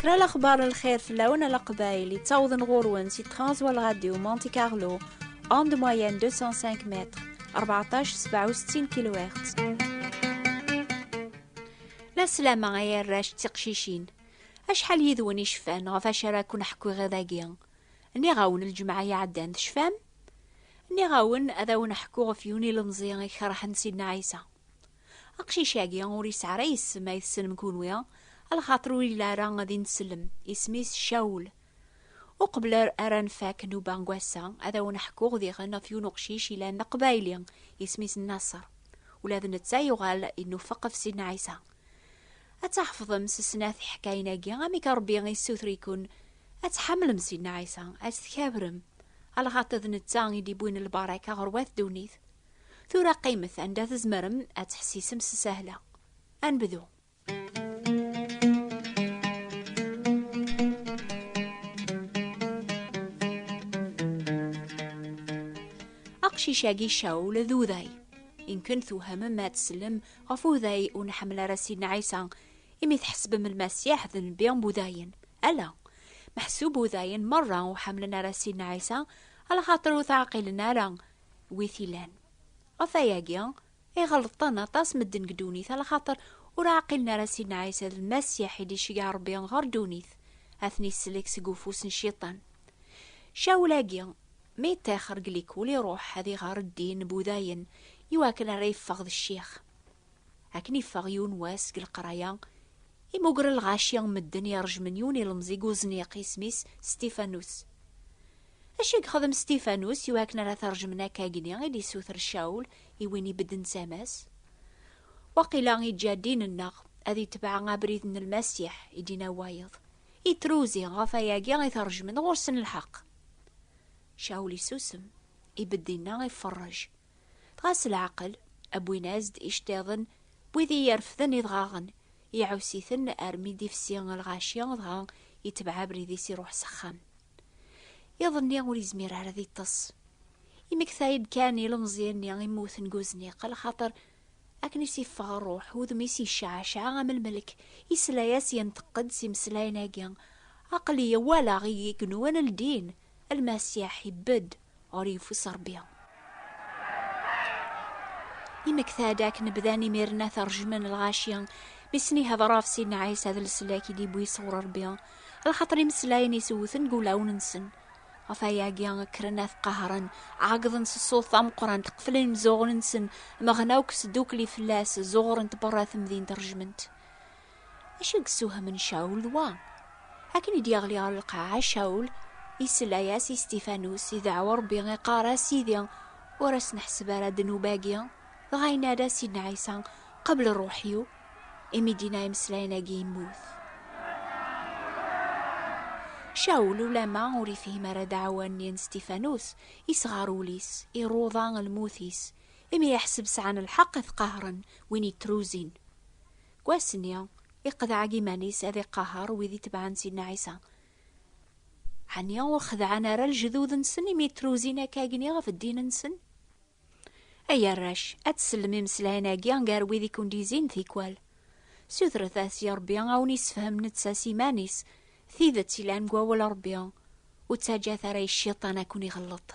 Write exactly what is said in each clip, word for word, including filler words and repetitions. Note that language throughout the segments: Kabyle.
Lexbar n lxir fell-awen a Leqbayel, yettawḍen ɣur-wen si Transworld Radio Monte Carlo, onde moyenne deux cent cinq mètres, rbeɛṭac sebɛa u settin kilohertz. La slama ay arrac d tiqcicin. Acḥal yid-wen icfan ɣef acu ara ken-ḥkuɣ iḍ-agi? Nniɣ-awen lǧemɛa iɛeddan, tecfam? Nniɣ-awen ad awen-ḥkuɣ ɣef yiwen ilemẓi ikerhen Sidna Ɛisa. Aqcic-agi ur yesɛi ara isem ay tessnem kunwi, alaxaṭer ur yelli ara ad ineslem, isem-is Cawul. Uqbel ar-, ara nfak nnuba n wass-a, ad awen-ḥkuɣ diɣen ɣef yiwen uqcic ilan d aqbayli, isem-is Naṣer. Ula d netta yuɣal inufeq ɣef Sidna Ɛisa. Ad tḥefḍem s snat iḥkayen-agi, amek Ṛebbi issuter-iken ad tḥemmlem Sidna Ɛisa, ad t-tkabrem, alaxaṭer d netta i d-iwwin lbaraka ɣer wat ddunit. Tura qqimet anda tzemrem ad tḥessisem s sahla. Ad nebdu. Aqcic-agi Cawul d uday. Imken twehmem ad tsellem ɣef uday ur nḥemmel ara Sidna Ɛisa, imi tḥesbem Lmasiḥ d nnbi n wudayen. Ala, meḥsub udayen merra ur ḥemmlen ara Sidna Ɛisa, alaxaṭer ur t-ɛqilen ara wi t-ilan. Ɣef wayagi, iɣelṭen aṭas medden deg ddunit, alaxaṭer ur ɛqilen ara Sidna Ɛisa d Lmasiḥ i d-iceggeɛ Ṛebbi ɣer ddunit, ad ten-isellek seg ufus n Cciṭan. Cawul-agi, mi ṭixer deg likul, iruḥ ad iɣer ddin n wudayen, iwakken ara yeffeɣ d ccix. Akken iffeɣ yiwen wass deg leqraya, imuger lɣaci n medden iṛejmen yiwen ilemẓi deg uzniq, isem-is Stifanus. Acu i yexdem Stifanus iwakken ara t-rejmen akkagni i d-issuter Cawul i win ibedden tama-s? Waqila iǧǧa ddin-nneɣ, ad itbeɛ abrid n Lmasiḥ, i d-yenna wayeḍ. Itruzi ɣef wayagi i t-rejmen, ɣur-sen lḥeqq. Cawul isusem, ibeddi-nneɣ iferrej. Dɣa s leɛqel, wwin-as-d iceṭṭiḍen n wid i irefden idɣaɣen, iɛuss-iten armi d-ifsi lɣaci, dɣa itbeɛ abrid-is iruḥ s axxam. Iḍ-nni ur yezmir ara ad iṭṭes. Imekta-yi-d kan ilemẓi-nni immuten deg uzniq, lxaṭer akken i s-iffeɣ ṛṛuḥ, udem-is yecceɛceɛ am lmelk, isla-yas yenṭeq-d s imeslayen-agi: "Aql-i walaɣ igenwan ldin, Lmasiḥ ibedd ɣur yufus Ṛebbi." Imekta-d akken bdan imiren ad t-rejmen lɣaci, mi sen-ihder ɣef Sidna Ɛisa d leslak i d-iwwi sɣur Ṛebbi, lxaṭer imeslayen-is wwten deg wulawen-nsen. Ɣef wayagi kkren ad t-qahren, ɛeggḍen s ṣṣut d ameqqran, qeflen imeẓẓuɣen-nsen, meɣen akk s ddukkli fell-as, ẓuɣren-t berra temdint, rejmen-t. Acu i yessewhamen Cawul d wa? Akken i d-yeɣli ɣer lqaɛa, Cawul isla-yas i Stifanus ideɛɛu Ṛebbi, iqqar: "A Sidi, ur as-neḥseb ara ddnub-agi." Dɣa yenna-d: "A Sidna Ɛisa, qebl ṛṛuḥ-iw." Imi d-yenna imeslayen-agi, yemmut. Cawul, ulama ur yefhim ara ddeɛwa-nni n Stifanus, isɣar wul-is, iruḍa lmut-is, imi yeḥseb sɛan lḥeqq ad t-qahren win yettruzin. Deg wass-nni, iqḍeɛ deg iman-is ad iqaher wid itebɛen Sidna Ɛisa. Ɛni ur xedɛen ara lejdud-nsen imi ttruzin akkagni ɣef ddin-nsen? Ay arrac, ad tsellem imeslayen-agi gar wid i kun-d-izin tikwal. Sutret-as i Ṛebbi a wen-issefhem netta s iman-is tidet ilan deg wawal Ṛebbi. Ur ttaǧǧat ara i cciṭan a kun-iɣelleṭ.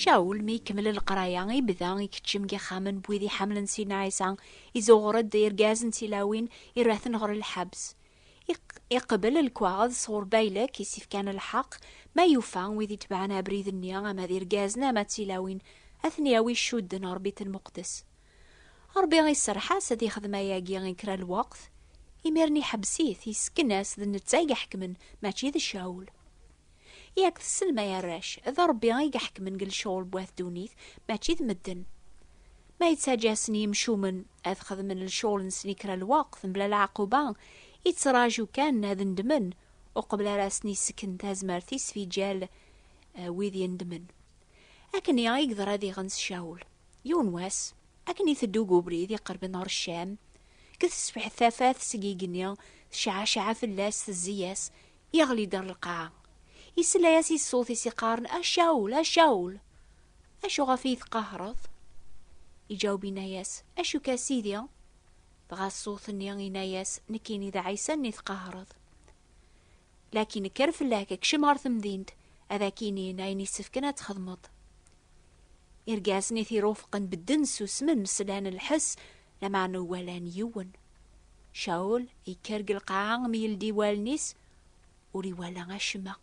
Cawul, mi ikemmel leqraya, ibda ikeččem deg yixxamen n wid iḥemmlen Sidna Ɛisa, izuɣer-d irgazen d tilawin, irra-ten ɣer lḥebs. Iq-, iqbel lekwaɣeḍ sɣur Baylek i s-ifkan lḥeqq, ma yufa wid itebɛen abrid-nni, ama d irgazen, ama d tilawin, ad ten-yawi icudden ɣer Bit Lmuqdes. Ṛebbi iserreḥ-as ad ixdem ayagi i kra lweqt, imiren iḥbes-it, isken-as d netta i iḥekmen, mačči d Cawul. Yak tessnem ay arrac, d Ṛebbi i iḥekmen deg lecɣel n wat ddunit, mačči d medden. Ma yettaǧǧa-asen yimcumen ad xedmen lecɣel-nsen i kra lweqt mebla leɛquba, ittraǧu kan ad ndmen, uqbel ara asen-issken tazmert-is fi ǧal, eh, wid yendmen. Akken i yeḍra diɣen s Cawul. Yiwen wass, akken iteddu deg ubrid iqerben ɣer Ccam, deg teswiɛt tafat seg igenni, tecɛaceɛ fell-as, tezzi-yas, yeɣli-d ɣer lqaɛa. Isla-yas i ṣṣut-is iqqaren: "A Cawul, a Cawul, acu ɣef i yi-teqqareḍ?" Iǧaweb, inna-yas: "Acu-k a Sidi?" Dɣa ṣṣut-nni inna-yas: "Nekkini d Ɛisa-nni tqehreḍ. Lakin kker fell-ak, kcem ɣer temdint, ad ak-inin ayen isefken ad txedmeḍ." Irgazen i t-irufqen bedden susmen, slan lḥess, lameɛna ur walan yiwen. Cawul ikker deg lqaɛa mi yeldi wallen-is, ur iwala acemma.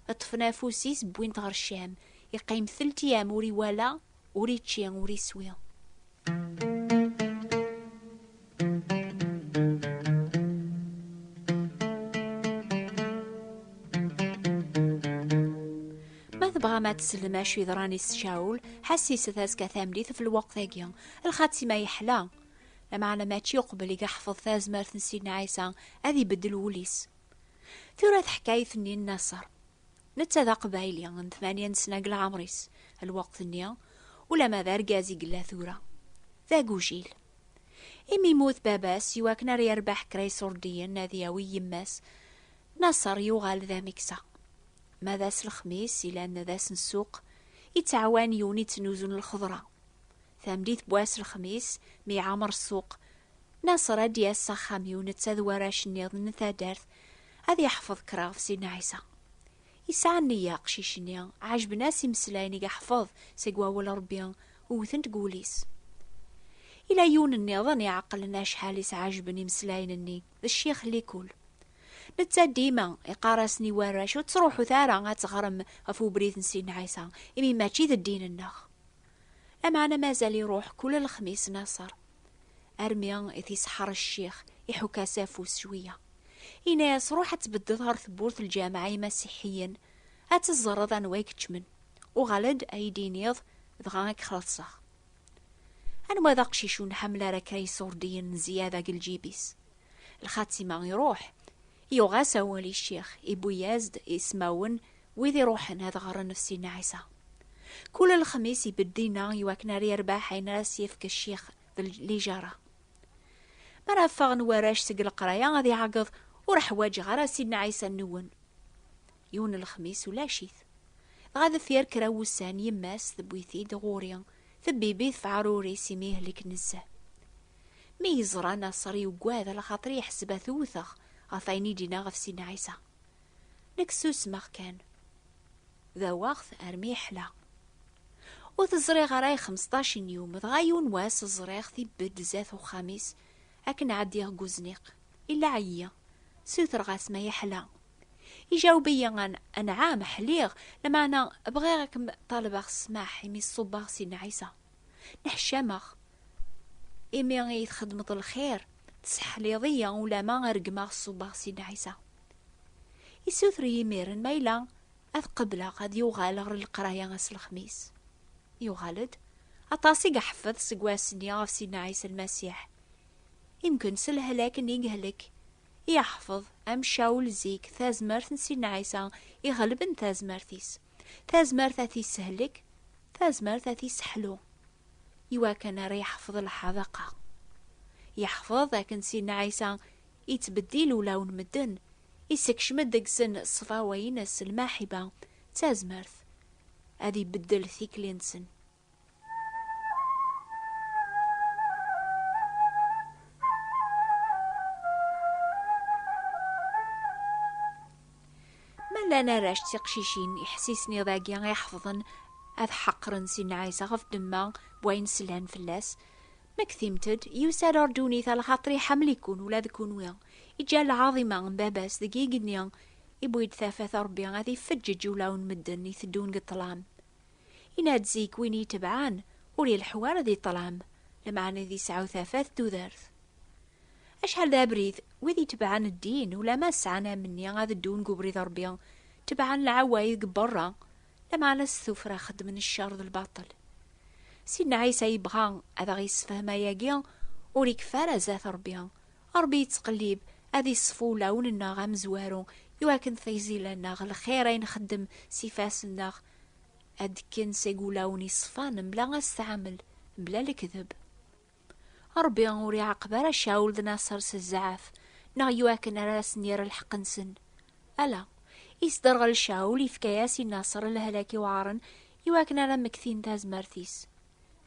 Ṭṭfen afus-is, wwin-t ɣer Ccam. Iqqim telt iyam ur iwala, ur ičči, ur iswi. Ma tebɣam ad teslem acu yeḍran i Cawul, ḥessiset azekka tameddit ɣef lweqt-agi. Lxatima yeḥla. Lameɛna mačči uqbel i yeḥfeḍ tazmert n Sidna Ɛisa ad ibeddel wul-is. Tura teḥkayt-nni n Naṣer. Netta d aqbayli n tmanya n sna deg leɛmer-is, lweqt-nni, ulama d argaz i yella tura. D agujil. Imi yemmut baba-s, iwakken ara yerbeḥ kra iṣurdiyen ad yawi yemma-s, Naṣer yuɣal d ameksa. Ma d ass lexmis, ilan d ass n ssuq, ittɛawan yiwen ittnuzun lxeḍra. Tameddit n wass lexmis, mi iɛamer ssuq, Naṣer ad d-yas s axxam-iw, netta d warrac nniḍen n taddart, ad yeḥfeḍ kra ɣef Sidna Ɛisa. Yesɛa nniya aqcic-nni, ɛejben-as imeslayen i yeḥfeḍ seg wawal Ṛebbi, wwten-t deg wul-is. Ila yiwen nniḍen iɛeqlen acḥal i s-ɛejben imeslayen-nni, d ccix n likul. Netta dima iqqar-asen i warrac: "Ur ttruḥut ara ad teɣrem ɣef ubrid n Sidna Ɛisa, imi mačči d ddin-nneɣ." Lameɛna mazal iruḥ kul lexmis Naṣer, armi i t-iseḥḥer ccix, iḥuk-as afus cwiya. Yenna-yas: "Ruḥ ad tbeddeḍ ɣer tewwurt n lǧameɛ imasiḥiyen, ad teẓreḍ anwa i ikeččmen. Uɣal-d ad yi-d-tiniḍ, dɣa ad k-xellṣeɣ." Anwa d aqcic ur nḥemmel ara kra iṣurdiyen n zzyada deg lǧib-is? Lxatima iruḥ. Yuɣ-as awal i ccix, iwwi-yas-d ismawen wid iruḥen ad ɣren ɣef Sidna Ɛisa. Kul lexmis ibedd dinna iwakken ara yerbeḥ ayen ara s-yefk ccix d lijara. Mi ara ffɣen warrac seg leqraya, ad iɛeggeḍ: "Ur ḥwaǧeɣ ara Sidna Ɛisa-nwen." Yiwen lexmis ulac-it. Dɣa deffir kra wussan, yemma-s tewwi-t-id ɣur-i, tebbibi-t f ɛrur-is imi yehlek nezzeh. Mi yeẓra Naṣer yuggad, alaxaṭer yeḥseb ad t-wteɣ ɣef wayen i d-yenna ɣef Sidna Ɛisa. Nekk susmeɣ kan. Dawaɣ-t armi yeḥla. Ur t-ẓriɣ ara i xmesṭac n yum, dɣa yiwen wass ẓriɣ-t ibedd zdat uxxam-is akken ɛeddiɣ deg uzniq. Illa ɛyi. Sutreɣ-as ma yeḥla. Ijaweb-iyi: "An-, anɛam, ḥliɣ, lameɛna bɣiɣ ad kem-ṭalbeɣ ssmaḥ imi ṣubbeɣ Sidna Ɛisa. Neḥcameɣ. Imi i txedmeḍ lxir, tesseḥliḍ-iyi ulama regmeɣ ṣubbeɣ Sidna Ɛisa." Isuter-iyi imiren ma yella ad qebleɣ ad yuɣal ɣer leqraya ass lexmis. Yuɣal-d. Aṭas i yeḥfeḍ seg wass-nni ɣef Sidna Ɛisa Lmasiḥ. Imken s lehlak-nni i yehlek, i yeḥfeḍ am Cawul zik tazmert n Sidna Ɛisa iɣelben tazmert-is. Tazmert ad t-issehlek, tazmert ad t-isseḥlu. Iwakken ara yeḥfeḍ lḥadaqa. Yeḥfeḍ akken Sidna Ɛisa ittbeddil ulawen medden, issekcem-d deg-sen ṣṣfawa-ines, lmaḥiba, d tazmert. Ad ibeddel tikli-nsen. Ma llan arrac d tiqcicin iḥessisen iḍ-agi iḥefḍen ad ḥeqren Sidna Ɛisa ɣef ddemma n wayen slan fell-as, mmektimt-d, yusa-d ɣer ddunit a lxaṭer iḥemmel-iken ula d kunwi. Iǧǧa lɛaḍima n baba-s deg yigenni, iwwi-d tafat n Ṛebbi ad ifeǧǧeǧ ulawen medden iteddun deg ṭṭlam. Yenna-d zik win itebɛen ur ileḥḥu ara di ṭṭlam, lameɛna ad yesɛu tafat n tudert. Acḥal d abrid, wid itebɛen ddin, ulama sɛan amenni ad ddun deg ubrid n Ṛebbi, tebɛen lɛawayed deg berra, lameɛna s tuffra xeddmen ccer d lbaṭel. Sidna Ɛisa yebɣa ad aɣ-yessefhem ayagi, ur ikfi ara zdat Ṛebbi. Ṛebbi yettqellib ad iṣfu ulawen-nneɣ amezwaru, iwakken tiẓila-nneɣ, lxir ay nxeddem s ifassen-nneɣ, ad d-kken seg ulawen iṣfan, mebla asteɛmel, mebla lekdeb. Ṛebbi ur iɛaqeb ara Cawul d Naṣer s zzɛaf, neɣ iwakken ara asen-yerr lḥeqq-nsen. Ala, Isderɣel Caɛul, ifka-yas i Naṣer lehlak iweɛren, iwakken ara mmektin tazmert-is.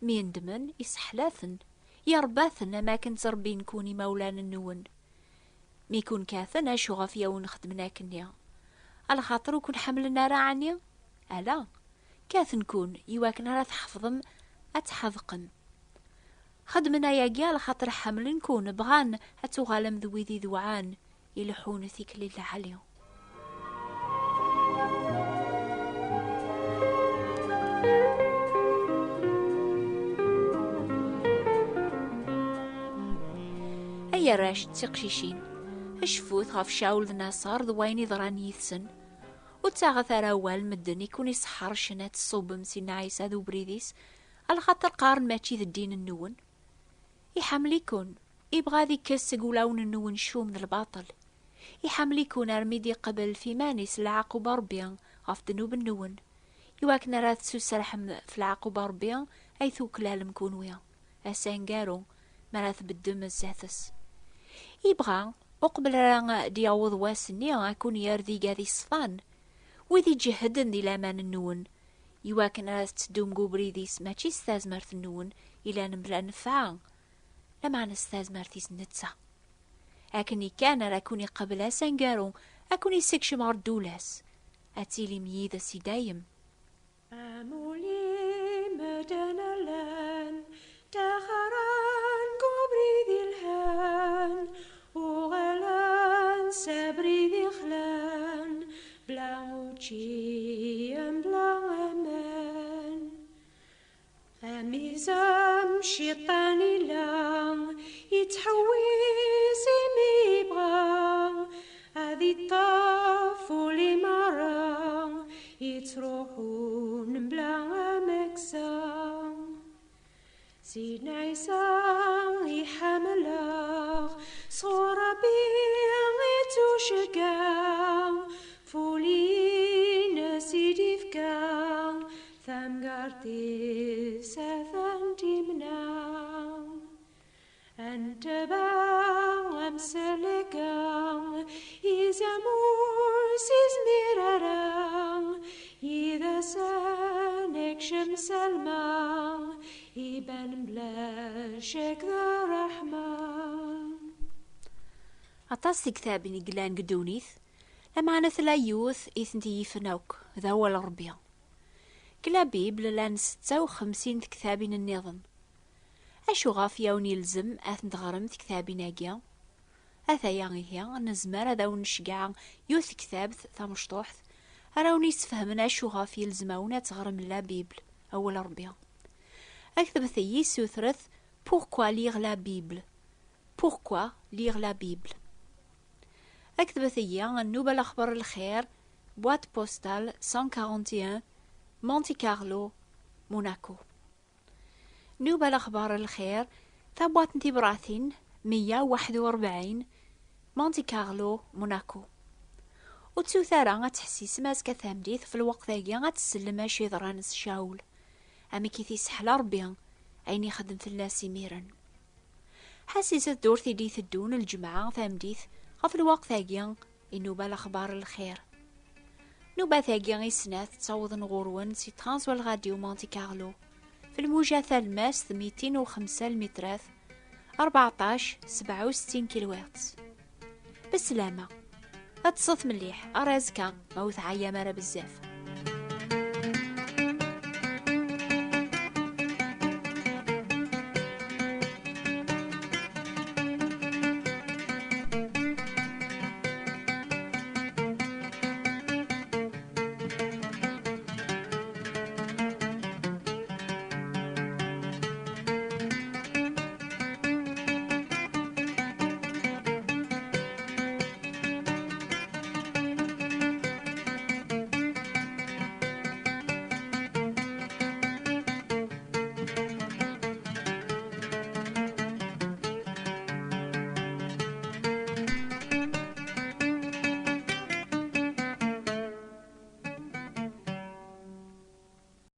Mi yendmen, iseḥla-ten, yerba-ten am akken ttrebbin kun imawlan-nwen. Mi kun-katen, acu ɣef i awen-xedmen akkenni? Alaxaṭer ur kun-ḥemmlen ara, ɛni? Ala, katen-kun iwakken ara tḥefḍem ad tḥedqem. Xedmen ayagi alaxaṭer ḥemmlen-kun, bɣan ad tuɣalem d wid idewɛen, ileḥḥun tikli lɛali. Ay arrac d tiqcicin, cfut ɣef Caɛul d Naṣer d wayen iḍran yid-sen. Ur ttaɣet ara awal medden i kun-iseḥḥercen ad tṣubbem Sidna Ɛisa d ubrid-is, alaxaṭer qqaren mačči d ddin-nwen. Iḥemmel-iken, ibɣa ad ikkes seg wulawen-nwen ccum d lbaṭel. Iḥemmel-iken armi d-iqbel f iman-is leɛqub n Ṛebbi ɣef ddnub-nwen, iwakken ara tessuserḥem f leɛqub n Ṛebbi ay tuklalem kunwi, ass aneggaru, mi ara tbeddem zdat-s. Ibɣa, uqbel ara d-yaweḍ wass-nni, ad kun-yerr d igad iṣfan, wid iǧehden di laman-nwen, iwakken ara tetteddum deg ubrid-is mačči s tazmert-nwen ilan mebla nnfeɛ, lameɛna s tazmert-is netta. Akken kan ara kun-iqbel ass aneggaru, ad kun-issekcem ɣer ddula-s, ad tilim yid-s i dayem. Amulli medden llan ttaxren deg ubrid ilhan, uɣalen s abrid ixlan, bla učči, bla aman. Amizem cciṭan illa, yettḥewwis imi yebɣa, ad iṭṭef ul-i merra, yettruḥun bla ameksa. Sidna Ɛisa iḥemmel-aɣ, sɣur Ṛebbi ittuceggeɛ, f ul-ines i d-ifka, tamgart-is atan timna. Ad nettabaɛ amsellek-a, izem ur s-izmir ara, yid-s ad nekcem s alma, iban bla ccek d ṛṛeḥma. Aṭas n tektabin i yellan deg ddunit, lameɛna tella yiwet i tent-yifen akk, d awal n Ṛebbi. Deg la Bible llan setta u xemsin tektabin nniḍen. Acu ɣef i awen-yelzem ad tent-teɣrem tektabin-agi? Ataya ihi, nezmer ad awen-nceggeɛ yiwet tektabt tamecṭuḥt ara awen-yessefhmen acu ɣef yelzem-awen ad teɣrem la Bible, awal n Ṛebbi. Aktebet-iyi, sutret: Pourquoi lire la Bible? Pourquoi lire la Bible? Aktebet-iyi: Nnuba Lexbar Lxir, boîte postale cent quarante et un, Monte Carlo, Monaco. Nnuba Lexbar Lxir, tabwaṭ n tibratin meyya u waḥed u rebɛin, Monte Carlo, Monaco. Ur ttut ara ad tḥessisem azekka tameddit f lweqt-agi ad tsellem acu yeḍran s Caɛul, amek i t-iseḥla Ṛebbi, ayen ixeddem fell-as imiren. Ḥassiset-d ur t-id-iteddun lǧemɛa tameddit ɣef lweqt-agi i nnuba Lexbar Lxir. Nnubat-agi i snat ttawḍen ɣur-wen si Transworld Radio Monte Carlo, f lmuja talemmast mitin u xemsa lmitrat, rbeɛṭac sebɛa u settin kilohertz. Beslama. Ad teṣṣet mliḥ, ar azekka, ma ur teɛyam ara bezzaf.